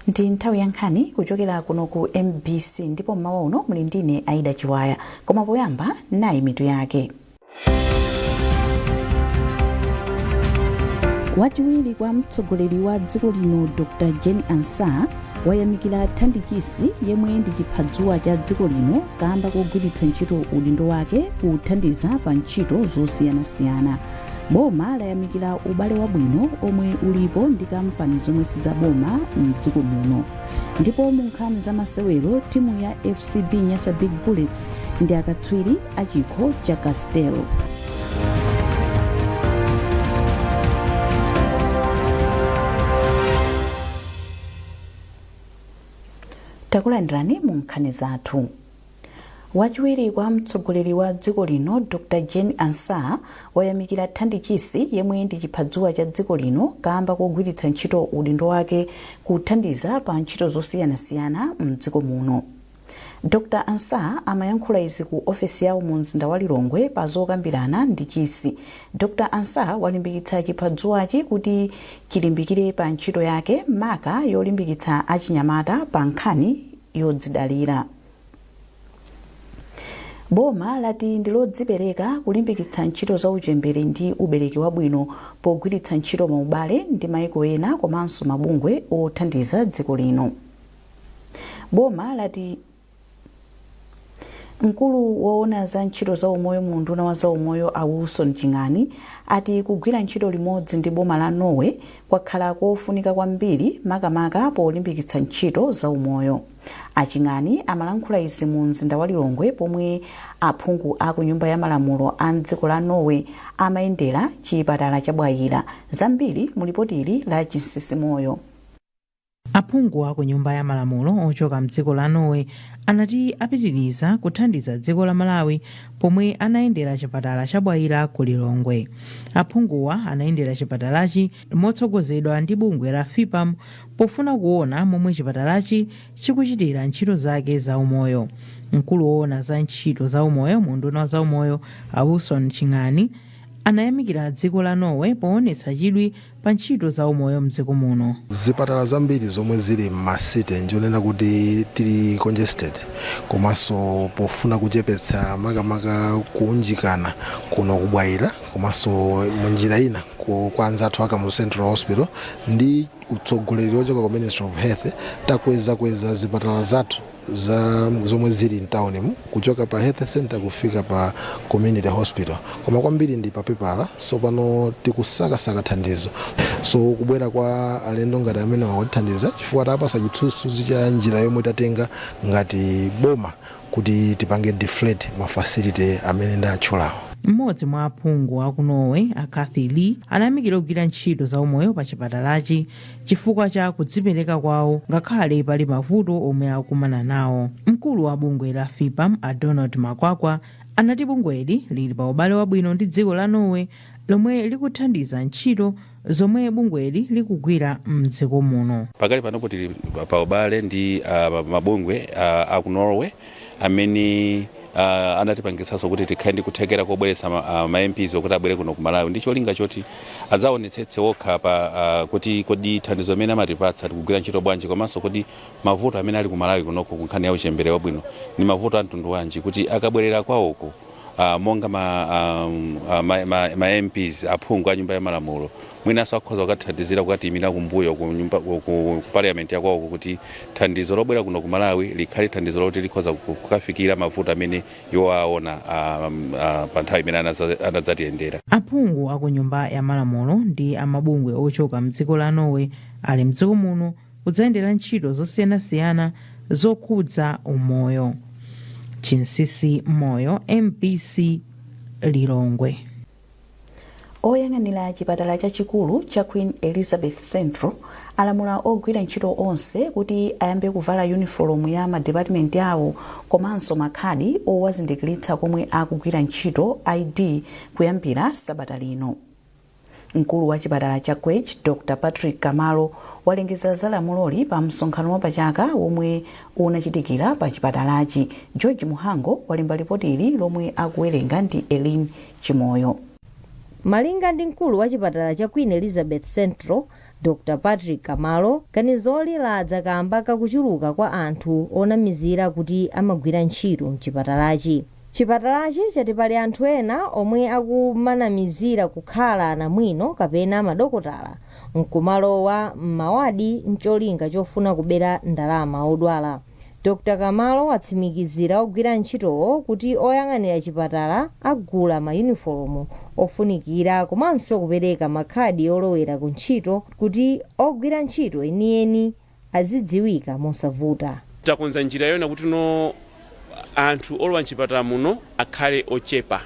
Ndi nthawi ya nkhani kuchokera kuno ku MBC, ndipo mmawa uno muli ndine Aida Chiwaya. Koma poyamba, nayi mitu yake. Wachiwiri kwa mtsogoleri wa dziko lino Dr Jane Ansah wayamikira Thandi Chisi, yemwe ndi chiphadzuwa cha dziko lino, kamba kogwiritsa ntchito udindo wake kuthandiza pa ntchito zosiyanasiyana. Boma layamikira ubale wabwino omwe ulipo ndi kampani zomwe sizaboma mdziko muno. Ndipo mu nkhani za masewero, timu ya FCB Nyasa Big Bullets ndi akatswiri a chikho cha Castel. Takulandirani mu nkhani zathu. Wachiwiri kwa mtsogoleri wa dziko lino Dr Jane Ansah wayamikira Thandi Chisi, yemwe ndi chiphadzuwa cha dziko lino, kamba kogwiritsa ntchito udindo wake kuthandiza pa ntchito zosiyanasiyana mdziko muno. Dr Ansah amayankhula izi ku ofesi yawo mu mzinda wa Lilongwe pa zokambirana ndi Chisi. Dr Ansah walimbikitsa chiphadzuwachi kuti chilimbikire pa ntchito yake, maka yolimbikitsa achinyamata pa nkhani yodzidalira. Boma lati ndi lodzipereka kulimbikitsa ntchito za uchembere ndi ubereki wabwino pogwiritsa ntchito maubale ndi maiko ena komanso mabungwe othandiza dziko lino. Boma lati mkulu woona za ntchito za umoyo mu unduna wa zaumoyo a Wilson Ching'ani ati kugwira ntchito limodzi ndi boma la Norway kwakhala kofunika kwambiri, makamaka polimbikitsa ntchito za umoyo. A Ching'ani amalankhula izi mu mzinda wa Lilongwe pomwe aphungu a ku nyumba ya malamulo a mdziko la Norway amayendera chipatala cha Bwaila. Zambiri mu lipoti ili la Chinsinsi Moyo. Aphungu a ku nyumba ya malamulo ochoka mdziko la Norway anati apitiriza kuthandiza dziko la Malawi pomwe anayendera chipatala cha Bwaila ku Lilongwe. Aphunguwa anayendera chipatalachi motsogozedwa ndi bungwe la FPAM pofuna kuona momwe chipatalachi chikuchitira ntchito zake za umoyo. Mkulu woona za ntchito za umoyo mu unduna wa zaumoyo a Wilson Ching'ani anayamikira dziko la Norway poonetsa chidwi pa ntchito za umoyo mdziko muno. Zipatala zambiri zomwe zili m'ma city njonena kuti tili congested, komanso pofuna kuchepetsa makamaka kuunjikana kuno ku Bwaila komanso munjira ina kwa anzathu a Kamuzu Central Hospital, ndi utsogoleri wochoka ku Ministry of Health, takwezakweza zipatala zathu za zomwe zili mtaunimu kuchoka pa health center kufika pa community hospital, koma kwambiri ndi papepala. So pano tikusakasaka thandizo, so kubwera kwa alendo ngati amene wakutithandiza chifukwa tapasa chithunzithunzi cha njira yomwe tatenga ngati boma kuti tipange deflate ma facility amene ndatchulawo. Mmodzi mwa aphungu a ku Norway a Kathy Lie anayamikira ogwira ntchito za umoyo pa chipatalachi chifukwa cha kudzipereka kwawo ngakhale pali mavuto omwe akukumana nawo. Mkulu wa bungwe la FPAM a Donald Makwakwa anati bungweli lili pa ubale wabwino ndi dziko la Norway lomwe likuthandiza ntchito zomwe bungweli likugwira mdziko muno. Pakali panopo tili pa ubale ndi mabungwe aku Norway amene anatipangitsanso kuti tikhale ndi kuthekera kobweretsa ma MPs okuti abwere kuno ku Malawi ndi cholinga choti adzaonetsetse okha pa kuti kodi thandizo limene amatipatsa tikugwira ntchito bwanji, komanso kodi mavuto amene ali ku Malawi kunoko ku nkhani ya uchembere wabwino ndi mavuto a mtundu wanji, kuti akabwerera kwawoko monga ma MPs, aphungu a nyumba ya malamulo, mwinanso akhoza kukathandizira, kukatiyimira kumbuyo ku nyumba, ku parliament yakwawoko, kuti thandizo lobwera kuno ku Malawi likhale thandizo loti likhoza kukafikira mavuto amene iwo aona pa nthawi imene anadzatiyendera. Aphungu a ku nyumba ya malamulo ndi amabungwe ochoka mdziko la Norway ali mdziko muno kudzayendera ntchito zosiyanasiyana zokhudza umoyo. Chinsinsi Moyo, MBC, Lilongwe. Oyang'anira chipatala chachikulu cha Queen Elizabeth Central alamula ogwira ntchito onse kuti ayambe kuvala yunifolomu ya madipatimenti awo komanso makhadi owazindikiritsa komwe akugwira ntchito, ID, kuyambira sabata lino. Mkulu wa chipatala cha Quech Dr Patrick Kamalo walengeza za lamuloli pa msonkhano wapachaka womwe unachitikira pa chipatalachi. George Muhango walemba lipoti ili lomwe akuwerenga ndi Elin Chimoyo. Malinga ndi mkulu wa chipatala cha Queen Elizabeth Central, Dr Patrick Kamalo, ganizoli ladza kamba kakuchuluka kwa anthu onamizira kuti amagwira ntchito mchipatalachi. Chipatalachi chati pali anthu ena omwe akumanamizira kukhala anamwino kapena madokotala nkumalowa m'mawadi mcholinga chofuna kubera ndalama odwala. Dr Kamalo watsimikizira ogwira ntchitowo kuti oyang'anira chipatala agula mayunifolomu ofunikira komanso kupereka makhadi olowera ku ntchito kuti ogwira ntchito enieni azidziwika mosavuta. Takonza njira yona kuti no anthu olowa mchipatala muno akhale ochepa,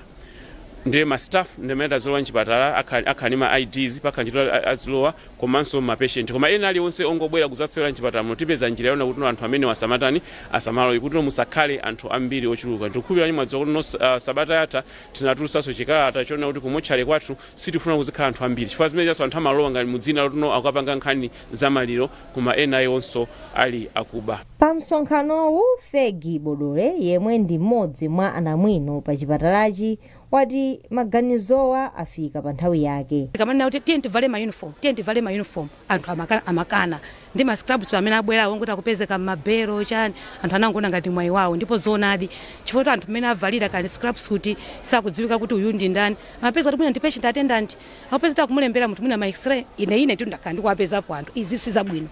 ndiye ma staff ndi amene azolowa mchipatala akhala ndi ma IDs pakhala ntchito azilowa komanso ma patient. Koma ena aliwonse ongobwera kudzatsewera mchipatala muno, tipeza njira yona kuti no anthu amene asamatani, asamalowe, kuti no musakhale anthu ambiri ochuluka. Ndikukhulupirira mwadziwa kuti no sabata yatha tinatulutsanso chikalata chona kuti kumotchale kwathu sitifuna kuzikhala anthu ambiri, chifukwa zimene chaso anthu amalowa ngati mudzina loti no akapanga nkhani zamaliro, koma ena ayonso ali akuba. Pa msonkhanowu, Fegi Bodole, yemwe ndi mmodzi mwa anamwino pa chipatalachi, wati maganizowa afika pa nthawi yake. Kamanena kuti tiye tivale ma uniform, tiye tivale ma uniform, anthu amakana ndi ma scrubs amene abwerawo ngoti akupezeka m'mabero chani. Anthu anangoona ngati mwayi wawo, ndipo zoonadi, chifukwa kuti anthu mmene avalira kali scrub suit sakudziwika kuti uyu ndi ndani. Amapeza kuti mwina ndi patient attendant, akupeza kuti akumulembera munthu mwina ma X-ray. Ine ndi ndakhala ndikuwapezapo anthu. Izi sizabwino,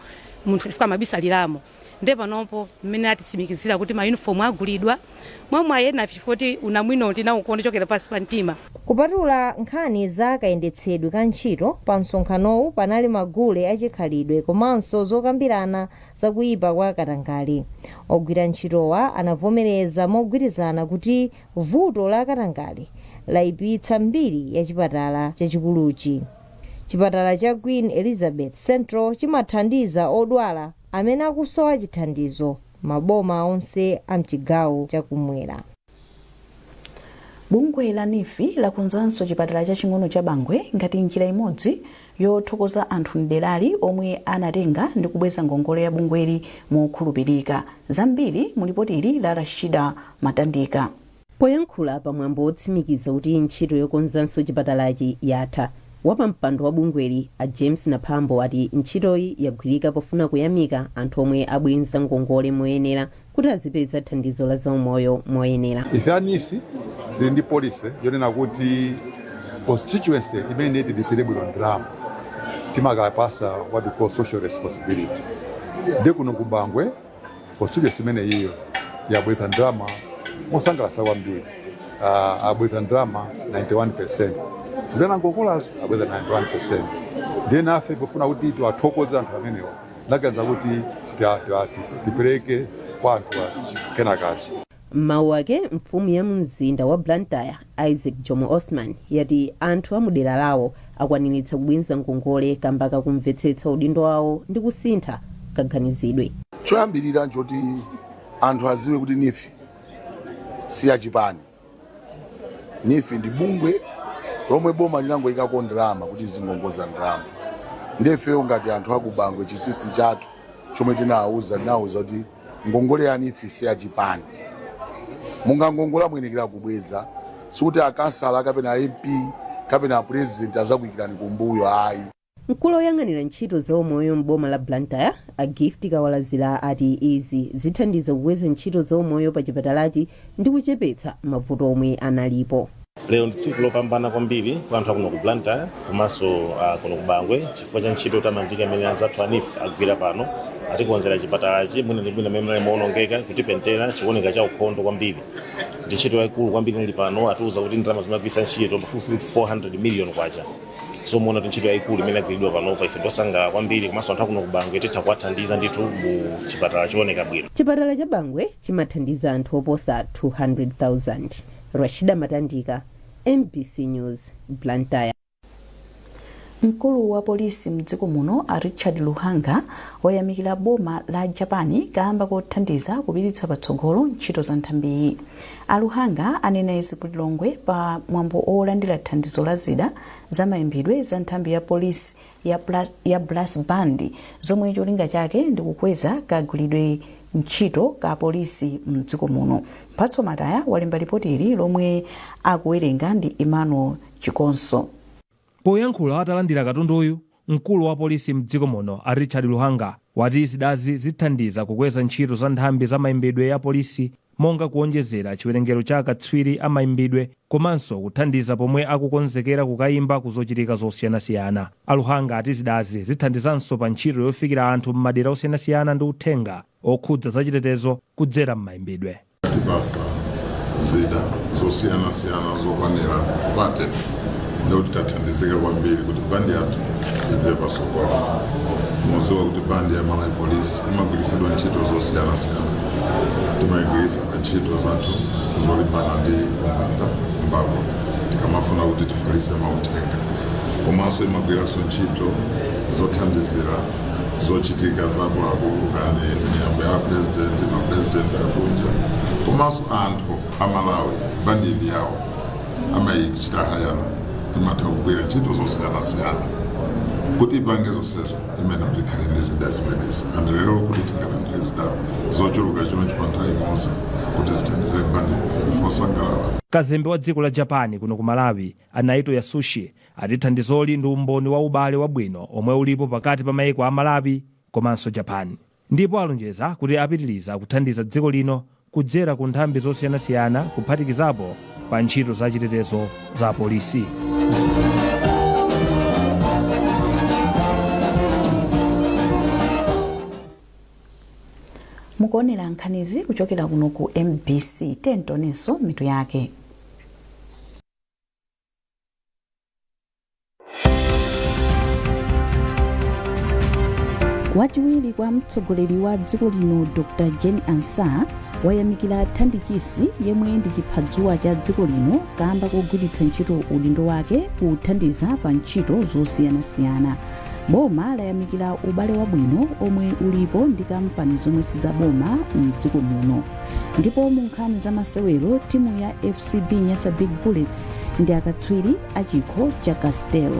munthu chifukwa amabisaliramo. Ndiye panopo mmene atitsimikizira kuti ma uniform agulidwa, mwamwayi ena chifukwa kuti unamwino tinawukonda chokera pansi pa mtima. Kupatula nkhani za kayendetsedwe ka ntchito, pa msonkhanowu panali magule achikhalidwe komanso zokambirana zakuyipa kwa katangale. Ogwira ntchitowa anavomereza mogwirizana kuti vuto la katangale layipitsa mbiri ya chipatala chachikuluchi. Chipatala cha Queen Elizabeth Central chimathandiza odwala amene akusowa chithandizo maboma onse a mchigawo chakumwera. Bungwe la NEEF lakonzanso chipatala chaching'ono cha Bangwe ngati njira imodzi yothokoza anthu mderali omwe anatenga ndi kubweza ngongole ya bungweli mokhulupirika. Zambiri mu lipoti ili la Rashida Matandika. Poyankhula pamwambo wotsimikiza kuti ntchito yokonzanso chipatalachi yatha, wapampando wa bungweli a James Naphambo ati ntchitoyi yagwirika pofuna kuyamika anthu omwe abwenza ngongole moyenera kuti azipeza thandizo la zaumoyo moyenera. Ife a NEEF tili ndi policy yonena kuti constituency imene tilipire bwino ndalama timakapasa what we call social responsibility. Ndi kuno ku Bangwe constituency imene iyo yabweza ndalama mosangalatsa kwambiri. Abweza ndalama 91, zimene angongolazo abweza 91. Ndiye nafe pofuna kuti tiwathokoze anthu amenewa, ndaganiza kuti tipereke kwa anthu kenakachi. M'mawu ake, mfumu ya mumzinda wa Blantyre Isaac Jomo Osman yati anthu amudera lawo akwaniritsa kubwenza ngongole kamba kakumvetsetsa udindo wawo ndi kusintha kaganizidwe. Choyambirira nchoti anthu aziwe kuti NEEF si yachipani. NEEF ndi bungwe lomwe boma linangoyikako ndalama kuti zingongoza ndalama. Ndefeyo ngati anthu akubangwe, chinsinsi chathu chomwe tinawauza kuti ngongole ya NEEF si yachipani. Mungangongola, muyenekera kubweza. Sikuti akansala kapena MP kapena president azakuyikirani kumbuyo, ayi. Mkulu woyang'anira ntchito zaumoyo m'boma la Blantyre a Gift Kawalazira ati izi zithandiza kukweza ntchito zaumoyo pa chipatalachi ndi kuchepetsa mavuto omwe analipo. Lero ndi tsiku lopambana kwambiri kwa anthu akuno ku Blantyre komanso kuno ku Bangwe chifukwa cha ntchito yotamandika imene anzathu a NEEF agwira pano. Atikonzera chipatalachi mwina ndi mwina mmene munali moonongeka, kutipentera chikuoneka cha ukhondo kwambiri. Ndi ntchito yayikulu kwambiri ili pano. Atiuza kuti ndalama zimagwiritsa ntchito pafupifupi 400 million kwacha, so muona kuti ntchito yayikulu imene yagwiridwa panopa. Ife tosangalala kwambiri, komanso anthu akuno ku Bangwe titha kuwathandiza ndithu mu chipatala chooneka bwino. Chipatala cha Bangwe chimathandiza anthu oposa 200,000. Rashida Matandika, MBC News, Blantyre. Mkulu wa polisi mdziko muno a Richard Luhanga wayamikira boma la Japan kamba kothandiza kupititsa patsogolo ntchito za nthambiyi. A Luhanga anena izi ku Lilongwe pa mwambo olandira thandizo la zida zamayimbidwe za nthambi ya polisi ya brass band, zomwe cholinga chake ndi kukweza kagwiridwe ntchito ka polisi mdziko muno. Mphatso Mataya walemba ripoti ili lomwe akuwerenga ndi Emmanuel Chikonso. Poyankhula atalandira katunduyu, Mkulu wa polisi mdziko muno a Richard Luhanga wati zidazi zithandiza kukweza ntchito za nthambi za mayimbidwe ya polisi, monga kuonjezera chiwerengero cha akatswiri a mayimbidwe komanso kuthandiza pomwe akukonzekera kukayimba kuzochitika zosiyanasiyana. A Luhanga ati zidazi zithandizanso pa ntchito yofikira anthu m'madera osiyanasiyana ndi uthenga okhudza zachitetezo kudzera m'mayimbidwe. Tipasa zida zosiyanasiyana zokwanira 30, ndikuti tathandizika kwambiri kuti bandi yathu ipite pasogolo. Muziwa kuti bandi ya Malawi Police imagwiritsidwa ntchito zosiyanasiyana. Timayigwiritsa pa ntchito zathu zolimbana ndi umbanda, mbava, tikamafuna kuti tifalitse mauthenga, komanso imagwiranso ntchito zothandizira zochitika zakuluakulu, kandi miyambo ya president, mapresident akunja, komanso anthu amalawi bandi ndi yawo, amayichita hire, imatha kugwira ntchito zosiyanasiyana. Kuti ipange zonsezo imene kuti ikhale ndi zida zimenezi, and lero kuti tingalandire zida zochuluka choncho pa nthawi imodzi kuti zithandizire bandi, ife osangalala. Kazembe wa dziko la Japan kuno ku Malawi a Naito Yasushi ati thandizoli ndi umboni wa ubale wabwino omwe ulipo pakati pa maiko a Malawi komanso Japan, ndipo alonjeza kuti apitiriza kuthandiza dziko lino kudzera ku nthambi zosiyanasiyana, kuphatikizapo pa ntchito zachitetezo za polisi. Mukuonera nkhanizi kuchokera kuno ku MBC. Tionenso mitu yake. Wachiwiri kwa mtsogoleri wa dziko lino Dr Jane Ansah wayamikira Thandi Chisi yemwe ndi chiphadzuwa cha dziko lino kamba kogwiritsa ntchito udindo wake kuthandiza pa ntchito zosiyanasiyana. Boma layamikira ubale wabwino omwe ulipo ndi kampani zomwe sizaboma mdziko muno. Ndipo mu nkhani za masewero, timu ya FCB Nyasa Big Bullets ndi akatswiri a chikho cha Castel.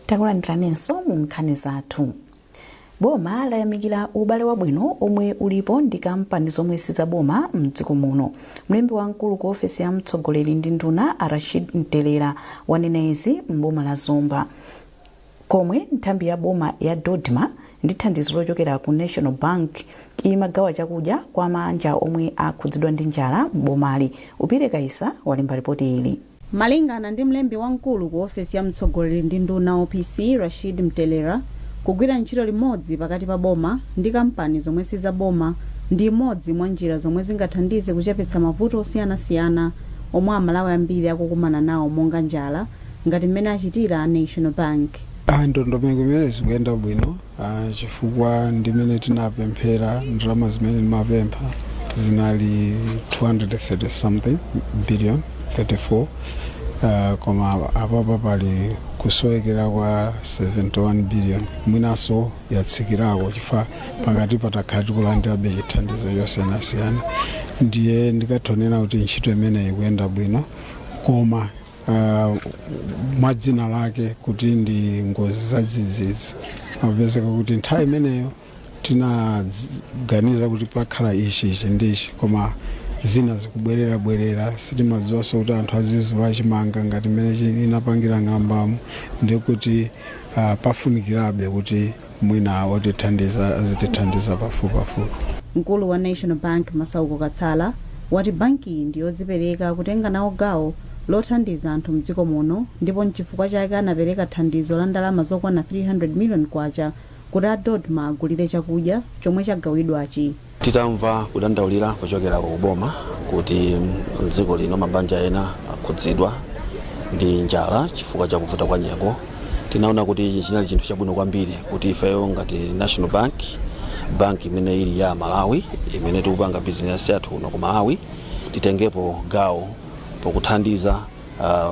Takulandiraninso mu nkhani zathu. Boma layamikira ubale wabwino omwe ulipo ndi kampani zomwe sizaboma mdziko muno. Mlembi wamkulu ku ofesi ya mtsogoleri ndi nduna a Rashid Mtelera wanena izi m'boma la Zomba, komwe nthambi ya boma ya DoDMA ndi thandizo lochokera ku National Bank imagawa chakudya kwa maanja omwe akhudzidwa ndi njala m'bomali. Upite Kaisa walemba ripoti ili. Malingana ndi mlembi wamkulu ku ofesi ya mtsogoleri ndi nduna OPC Rashid Mtelera, kugwira ntchito limodzi pakati pa boma ndi kampani zomwe sizaboma ndi imodzi mwa njira zomwe zingathandize kuchepetsa mavuto osiyanasiyana omwe Amalawi ambiri akukumana nawo monga njala, ngati mmene achitira a National Bank. Ndondomeko imene zikuyenda bwino, chifukwa ndimene tinapemphera ndalama zimene ndimapempha zinali 230 something billion, 34, koma apapa pali kusowekera kwa 71 billion, mwinanso yatsikirako chifukwa pakati patakhala tikulandirabe chithandizo chosiyanasiyana. Ndiye ndikathonena kuti ntchito imeneyi ikuyenda bwino, koma mwa dzina lake kuti ndi ngozi zadzidzidzi, mapezeka kuti nthawi imeneyo tinaganiza kuti pakhala ichi, ichi ndi ichi, koma zina zikubwererabwerera. Sitimadziwanso kuti anthu azizula chimanga ngati mmene inapangira ng'ambamo, ndikuti pafunikirabe kuti mwina otithandiza azitithandiza pafupipafupi. Mkulu wa National Bank Masauko Katsala wati bankiyi ndi yodzipereka kutenga nawo gawo lothandiza anthu mdziko muno, ndipo nchifukwa chake anapereka thandizo la ndalama zokwana 300 million kwacha kuti a DoDMA agulire chakudya chomwe chagawidwachi. Titamva kudandaulira kuchokera ku boma kuti mdziko lino mabanja ena akhudzidwa ndi njala chifukwa cha kuvuta kwa nyengo, tinaona kuti ichi chinali chinthu chabwino kwambiri kuti ifeyo ngati National Bank, bank imene ili ya Malawi, imene tikupanga bizinesi yathu kuno ku Malawi, titengepo gawo pokuthandiza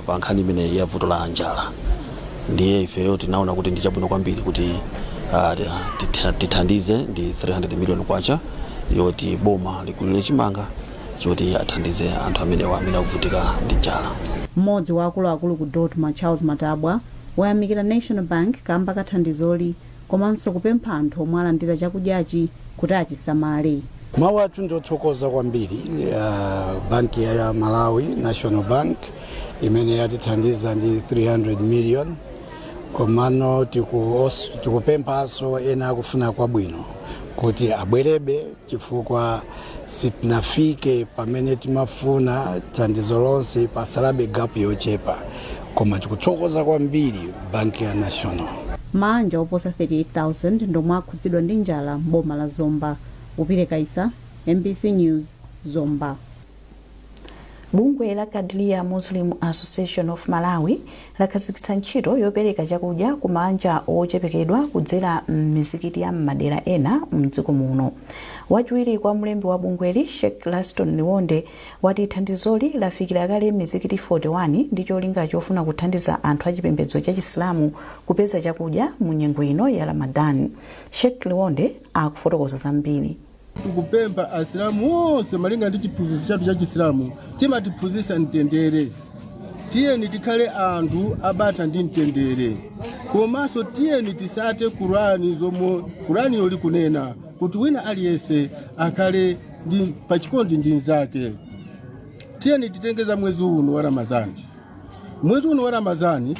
pa nkhani imeneyi ya vuto la njala. Ndiye ifeyo tinaona kuti ndi chabwino kwambiri kuti tithandize ndi 300 million kwacha yoti boma ligulire chimanga. Choti athandize anthu amenewa amene akuvutika ndi njala. Mmodzi wa akuluakulu ku DoDMA, Charles Matabwa, wayamikira National Bank kamba ka thandizoli komanso kupempha anthu omwe alandira chakudyachi kuti achisamale. Mawu athu ndothokoza kwambiri banki ya Malawi, National Bank, imene yatithandiza ndi 300 million. Komano tikupemphanso ena akufuna kwabwino kuti abwerebe, chifukwa sitinafike pamene timafuna thandizo lonse, pasalabe gap yochepa. Koma tikuthokoza kwambiri banki ya National. Mabanja oposa 38,000 ndomwe akhudzidwa ndi njala m'boma la Zomba. Upire Kaisa, MBC News, Zomba. Bungwe la Qadria Muslim Association of Malawi lakhazikitsa ntchito yopereka chakudya ku mabanja ochepekedwa kudzera m'mizikiti ya m'madera ena mdziko muno. Wachiwiri kwa mlembi wa bungweli, Sheikh Laston Liwonde, wati thandizoli lafikira kale mizikiti 41 ndi cholinga chofuna kuthandiza anthu achipembedzo cha Chisilamu kupeza chakudya mu nyengo ino ya Ramadan. Sheikh Liwonde akufotokoza zambiri. Tikupempha Asilamu onse, malinga ndi chiphunzitso chathu cha Chisilamu chimatiphunzitsa mtendere, tiyeni tikhale anthu abata ndi mtendere. Komanso tiyeni tisate Kurani, zomwe Kuraniyo likunena kuti wina aliyense akhale ndi pachikondi ndi mnzake. Tiyeni titengeza mwezi uno wa Ramazani. Mwezi uno wa Ramazani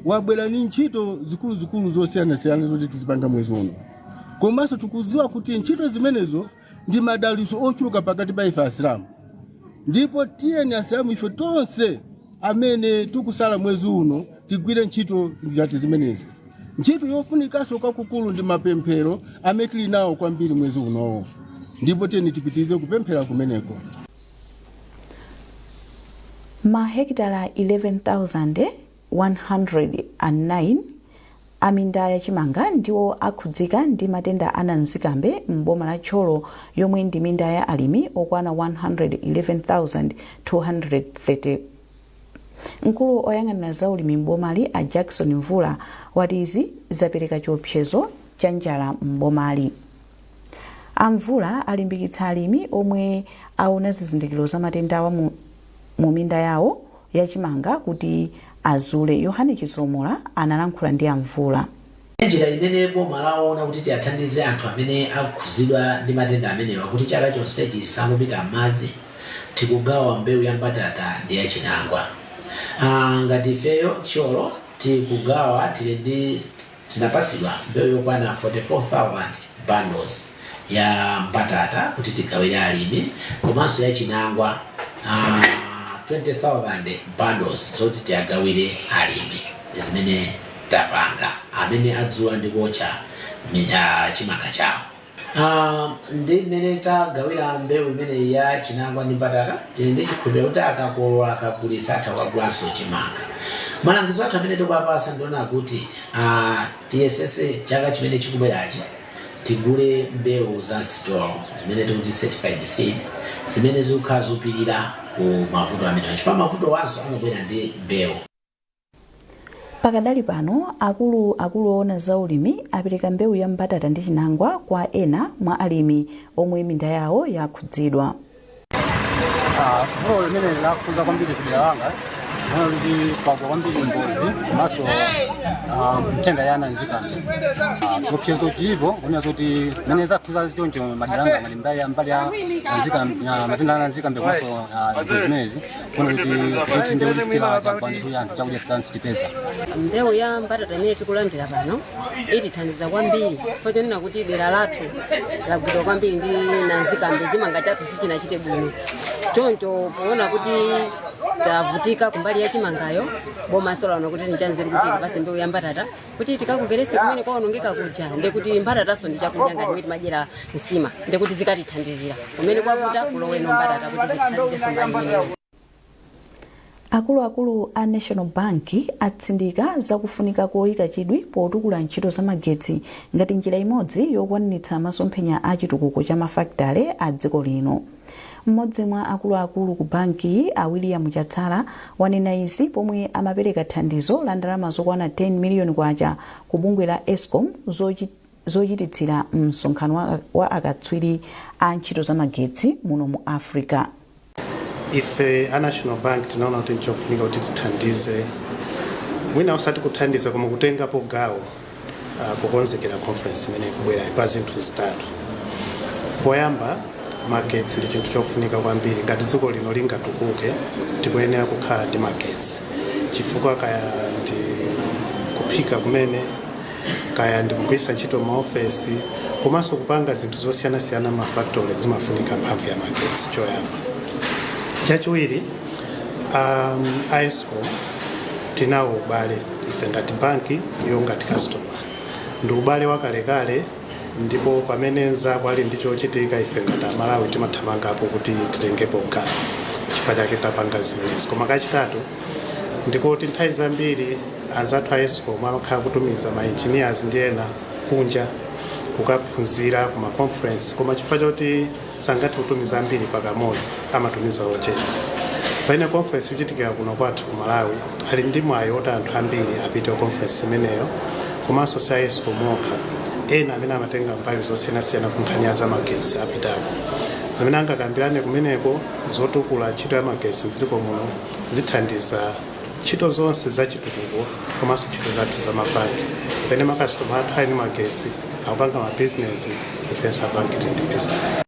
wabwera ni ntchito zikuluzikulu zosiyanasiyana zoti tizipanga mwezi uno. Komanso tikudziwa kuti ntchito zimenezo ndi madalitso ochuluka pakati pa ife Asilamu. Ndipo tiyeni Asilamu ife tonse amene tikusala mwezi uno tigwire ntchito ngati zimenezi. Ntchito yofunikanso kwakukulu ndi mapemphero amene tili nawo kwambiri mwezi unowo, ndipo tiyeni tipitirize kupemphera kumeneko. Mahekitala 11,109 aminda yachimanga ndiwo akhudzika ndi matenda a nanzikambe m'boma la Thyolo, yomwe ndi minda ya alimi okwana 111,230. Mkulu oyang'anira zaulimi m'bomali, a Jackson Mvula, wati izi zapereka chiopsezo cha njala m'bomali. Amvula alimbikitsa alimi omwe aona zizindikiro za matendawa mu minda yawo yachimanga kuti azule. Yohane Chizomola analankhula ndi Amvula. Njira imene boma laona kuti tiyathandize anthu amene akhudzidwa ndi matenda amenewa kuti chaka chonsechi chisangopita m'madzi, tikugawa mbewu ya mbatata ndi yachinangwa. Ngati ifeyo Thyolo tikugawa, tili ndi tinapasidwa mbewu yokwana 44,000 bundles ya mbatata kuti tigawire alimi, komanso yachinangwa 20,000 bundles zoti tiyagawire alimi, zimene tapanga amene adzula ndi kuotcha chimanga chawo. Ndi mmene tagawira mbewu imeneyi ya chinangwa ndi mbatata, tili ndi chikhulupiriro kuti akakolola, akagulitsa, atha kukagulanso chimanga. Malangizo athu amene tikuwapasa ndiona kuti tiyesese chaka chimene chikubwerachi tigule mbewu za msitolo zimene tikuti certified seed, zimene zikukhala zopirira ku mavuto amenewa, chifukwa mavuto wanso amabwera ndi mbewu. Pakadali pano, akulu akulu oona za ulimi apereka mbewu ya mbatata ndi chinangwa kwa ena mwa alimi omwe minda yawo yakhudzidwa. Vuto limene lakhudza kwambiri kudera langa lino kuti kwagwa kwambiri mbozi komanso nthenda ya nanzikambe. Chiopsezo chilipo kunena zoti mene zakhudza choncho madera anga ngati mbali ya matenda ya nanzikambe komanso mbozi zimenezi, kuona kuti ndi kuti chila chagwandiso anthu chakudya sitipeza. Mbewu ya mbatata imene tikulandira pano itithandiza kwambiri chifukwa chonena kuti dera lathu lagwidwa kwambiri ndi nanzikambe, chimanga chathu sichinachite bwino. Choncho poona kuti tavutika kumbali ya chimangayo, bomaso laona kuti nchanzeru kuti tipase mbewu ya mbatata kuti tikakokerese kumene kwaonongeka kuja, ndekuti mbatataso ndi chakudya ngati imene timadyera nsima, ndekuti zikatithandizira kumene kwavuta kuloweno mbatata kuti zitithandizenso mbali imeneyo. Akuluakulu a National Bank atsindika zakufunika koyika chidwi potukula ntchito za magetsi ngati njira imodzi yokwaniritsa masomphenya a chitukuko cha mafakitale a dziko lino. Mmodzi mwa akuluakulu ku bankiyi, a William Chatsala, wanena izi pomwe amapereka thandizo la ndalama zokwana 10 miliyoni kwacha ku bungwe la ESCOM zochititsira msonkhano wa akatswiri a ntchito za magetsi muno mu Africa. Ife a National Bank tinaona kuti nchofunika kuti tithandize, mwina osati kuthandiza koma kutengapo gawo pokonzekera conference imene ikubwera pa zinthu zitatu. Poyamba, magetsi ndi chinthu chofunika kwambiri. Ngati dziko lino lingatukuke, tikuyenera kukhala ndi magetsi, chifukwa kaya ndi kuphika kumene, kaya ndi kugwiritsa ntchito maofesi, komanso kupanga zinthu zosiyanasiyana mafactory, zimafunika mphamvu ya magetsi, choyamba. Chachiwiri, ESCOM tinawo ubale, ife ngati banki, iwo ngati customer, ndi ubale wakalekale, ndipo pamene nzako ali ndi chochitika, ife ngati Amalawi timathamangapo kuti titengepo gawo. Chifukwa chake tapanga zimenezi. Koma kachitatu ndikuti nthawi zambiri anzathu a ESCOM amakhala kutumiza ma engineers ndi ena kunja kukaphunzira kuma conference, koma chifukwa choti sangathe kutumiza ambiri pakamodzi, amatumiza ochepa. Pamene conference ikuchitikira kuno kwathu ku Malawi, ali ndi mwayi woti anthu ambiri apite ku conference imeneyo. Komanso si a ESCOM okha, ena amene amatenga mbali zosiyanasiyana ku nkhani ya zamagetsi apitako. Zimene angakambirane kumeneko zotukula ntchito ya magetsi mdziko muno zithandiza ntchito zonse zachitukuko komanso ntchito zathu za mabanki. Pamene makasitoma athu ali ndi magetsi, akupanga mabizinesi, ifenso abanki tili ndi bizinesi.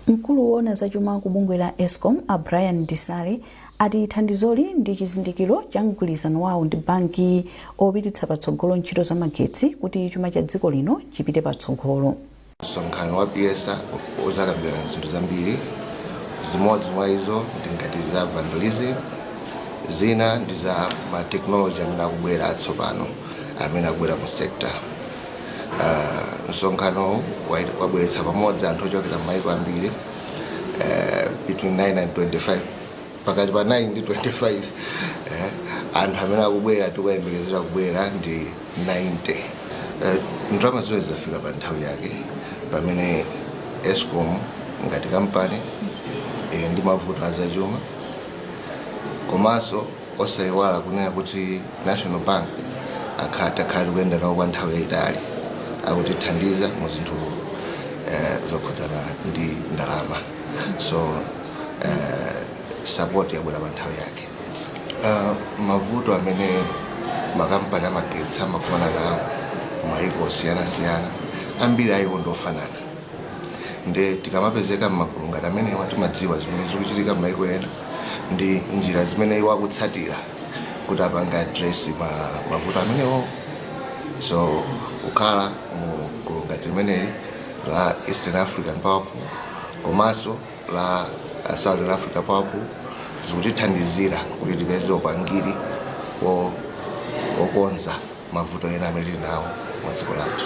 Mkulu woona zachuma ku bungwe la ESCOM, a Brian Disale, ati thandizoli ndi chizindikiro cha mgwirizano wawo ndi banki opititsa patsogolo ntchito za magetsi kuti chuma cha dziko lino chipite patsogolo. Msonkhano wa PIESA uzakambirana zinthu zambiri. Zimodzi mwa izo ndi ngati za vandalism, zina ndi za ma technology amene akubwera atsopano, amene akubwera mu sector. Msonkhano wabweretsa pamodzi anthu ochokera m'mayiko ambiri, between 9 and 25, pakati pa 9 ndi 25. Anthu amene akubwera, tikuyembekezera kubwera ndi 90. Ndalama zimene zafika pa nthawi yake, pamene ESCOM ngati kampani ili ndi mavuto azachuma, komanso osayiwala kunena kuti National Bank akhala, takhala tikuyenda nawo kwa nthawi yayitali, akutithandiza mu zinthu zokhudzana ndi ndalama. So support yabwera pa nthawi yake. Mavuto amene makampani amagetsi amakumana nawo mayiko osiyanasiyana, ambiri ayiwo ndofanana. Nde tikamapezeka m'magulu ngati amenewa, timadziwa zimene zikuchitika m'mayiko ena ndi njira zimene iwo akutsatira kuti apange address mavuto amenewo. So kukhala mu gulu ngati limeneli la Eastern African Power Pool komanso la Southern Africa Power Pool zikutithandizira kuti tipeze upangiri wokonza mavuto ena amene tili nawo mu dziko lathu.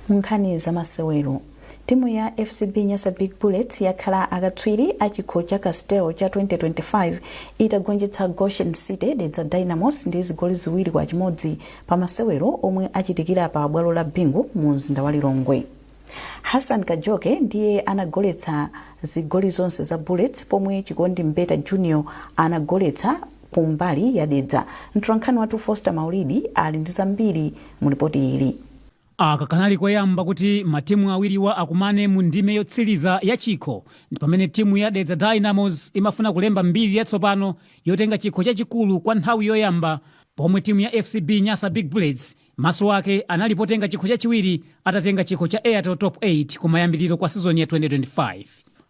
Nkhani zamasewero. Timu ya FCB Nyasa Big Bullets yakhala akatswiri a chikho cha Castel cha 2025 itagonjetsa Goshen City Dedza Dynamos ndi zigoli 2-1 pa masewero omwe achitikira pa bwalo la Bingu mu mzinda wa Lilongwe. Hassan Kajoke ndiye anagoletsa zigoli zonse za Bullets, pomwe Chikondi Mbeta Junior anagoletsa kumbali ya Dedza. Mtolankhani wathu Foster Maulidi ali ndi zambiri mu ripoti ili. Aka kanali koyamba kuti matimu awiriwa akumane mu ndime yotsiriza ya chikho, ndi pamene timu ya Dedza Dynamos imafuna kulemba mbiri yatsopano yotenga chikho chachikulu kwa nthawi yoyamba, pomwe timu ya FCB Nyasa Big Bullets maso ake anali potenga chikho chachiwiri atatenga chikho cha Airtel Top 8 kumayambiriro kwa sizoni ya 2025.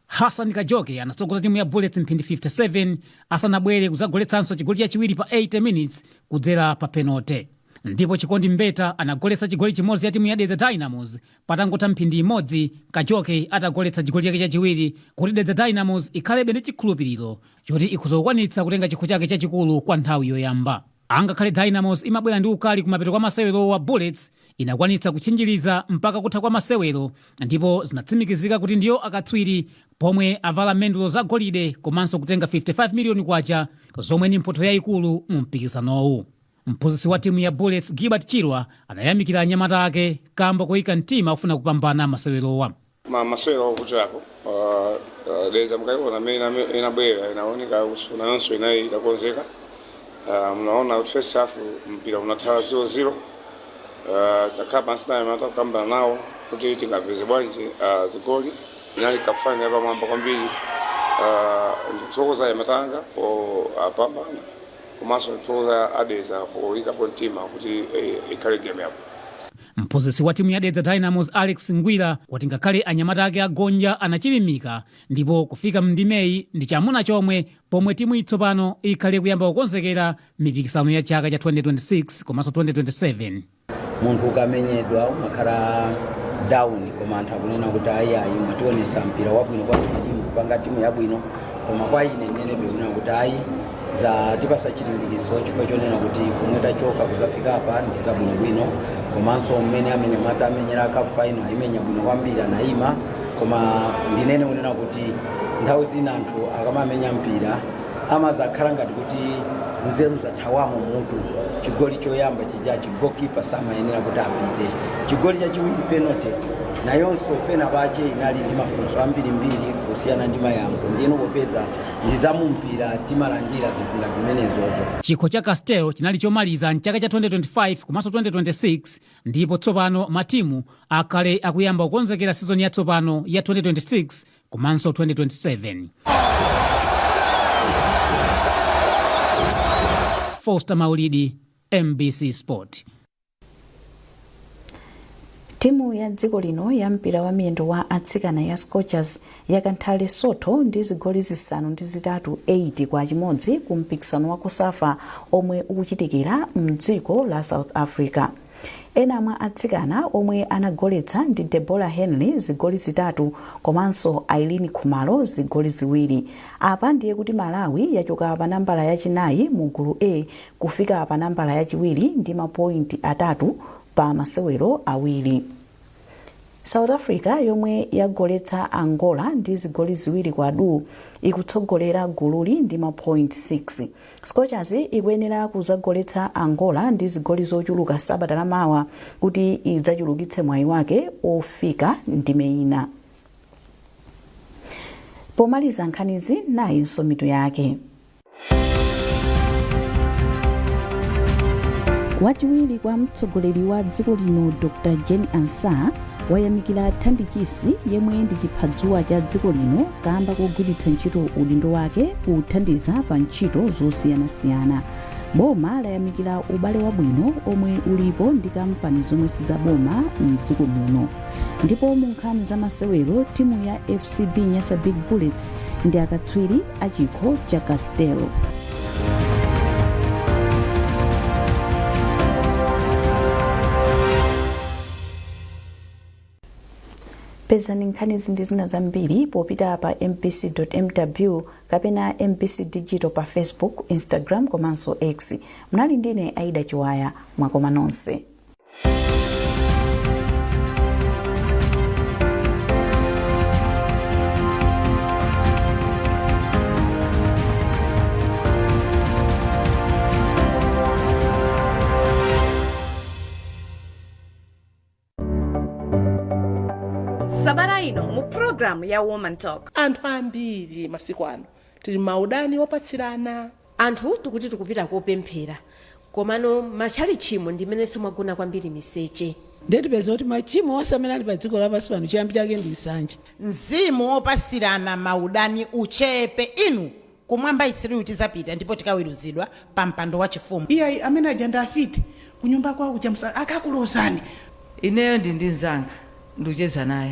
Hassan Kajoke anatsogoza timu ya Bullets mphindi 57 asanabwere kudzagoletsanso chigoli chachiwiri pa 80 minutes kudzera pa penalty, ndipo Chikondi Mbeta anagoletsa chigoli chimodzi cha timu ya Dedza Dynamos patangotha mphindi imodzi Kajoke atagoletsa chigoli chake chachiwiri, kuti Dedza Dynamos ikhalebe ndi chikhulupiriro choti ikhoza kukwanitsa kutenga chikho chake chachikulu kwa nthawi yoyamba. Angakhale Dynamos imabwera ndi ukali kumapeto kwa masewero wa Bullets inakwanitsa kutchinjiriza mpaka kutha kwa masewero, ndipo zinatsimikizika kuti ndiyo akatswiri pomwe avala mendulo zagolide komanso kutenga 55 miliyoni kwacha, zomwe ndi mphotho yayikulu mu mpikisanowu. Mphunzitsi wa timu ya Bullets, Gilbert Chirwa, anayamikira anyamata ake kamba koyika mtima ofuna kupambana masewerowa. Masewero okutirako, Dedza mukaiona amene inabwera, inaoneka kuti nayonso inayi itakonzeka. Munaona kuti first half mpira unathala 0-0. Takhala pansi naye mata kukambana nawo kuti tingapeze bwanji zigoli. Inali cup final yapamwamba kwambiri. Ndikuthokoza anyamata anga popambana, komanso ndikuthokoza a Dedza poyikapo mtima kuti ikhale game yabwino. Mphunzitsi wa timu ya Dedza Dynamos, Alex Ngwira, wati ngakhale anyamata ake agonja, anachilimika ndipo kufika mndimeyi ndi chamuna chomwe, pomwe timu itsopano ikhale kuyamba kukonzekera mipikisano ya chaka cha 2026 komanso 2027. Munthu ukamenyedwa umakhala down, koma anthu akunena kuti ayi ayi, mwationesa mpira wabwino kwambiri, mukupanga timu yabwino. Koma kwa ine ndinenebe kunena kuti ayi, zatipasa chilimbikitso chifukwa chonena kuti komwe tachoka kuzafika apa ndi zabwinobwino, komanso mmene anyamata amenyera cup final, ayimenya bwino kwambiri, anayima. Koma ndinene kunena kuti nthawi zina anthu akamamenya mpira amazakhala ngati kuti nzeru zathawamo mutu. Chigoli choyamba chija, goalkeeper samayenera kuti apite. Chigoli chachiwiri, penalty nayonso pena pache inali ndi mafunso ambirimbiri kusiyana ndi mayankho. Ndiyeno popeza ndi zamumpira, timalandira zinthu ngati zimenezozo. Chikho cha Castel chinali chomaliza mchaka cha 2025 komanso 2026, ndipo tsopano matimu akhale akuyamba kukonzekera sizoni yatsopano ya 2026 komanso 2027. Foster Maulidi, MBC Sport. Timu ya dziko lino ya mpira wa miyendo wa atsikana ya Scorchers yakantha Lesotho ndi zigoli 5 8-1 ku mpikisano wa COSAFA omwe ukuchitikira mdziko la South Africa. Ena mwa atsikana omwe anagoletsa ndi Deborah Henry zigoli 3 komanso Irene Khumalo zigoli 2. Apa ndiye kuti Malawi yachoka pa nambala yachinayi mu gulu A kufika pa nambala yachiwiri ndi mapointi 3 pa masewero 2. South Africa, yomwe yagoletsa Angola ndi zigoli 2-0, ikutsogolera gululi ndi mapoint 6. Scorchers ikuyenera kuzagoletsa Angola ndi zigoli zochuluka sabata lamawa kuti idzachulukitse mwayi wake ofika ndime ina. Pomaliza nkhanizi, nayinso mitu yake. Wachiwiri kwa mtsogoleri wa dziko lino Dr Jane Ansah wayamikira Thandi Chisi, yemwe ndi chiphadzuwa cha dziko lino, kamba kogwiritsa ntchito udindo wake kuthandiza pa ntchito zosiyanasiyana. Boma layamikira ubale wabwino omwe ulipo ndi kampani zomwe sizaboma mdziko muno. Ndipo mu nkhani za masewero, timu ya FCB Nyasa Big Bullets ndi akatswiri a chikho cha Castel. Pezani nkhanizi ndi zina zambiri popita pa mbc.mw kapena MBC Digital pa Facebook, Instagram komanso X. Mnali ndine Aida Chiwaya. Mwakoma nonse. Sabata ino mu programu ya Woman Talk, anthu ambiri masiku ano tili maudani opatsirana. Anthu tikuti tikupita kopemphera, komano matchalichimo ndimenenso mwagona kwambiri miseche. Ndiye tipeza kuti machimo onse amene ali pa dziko lapansi pano, chiyambi chake ndi nsanje. Mzimu wopasirana maudani uchepe. Inu, kumwamba isiriyu tizapita ndipo tikaweruzidwa pa mpando wachifumu. Iyayi, amene aja ndi afiti, kunyumba kwawo kuja akakulozani. Ineyo ndi mnzanga, ndikucheza naye.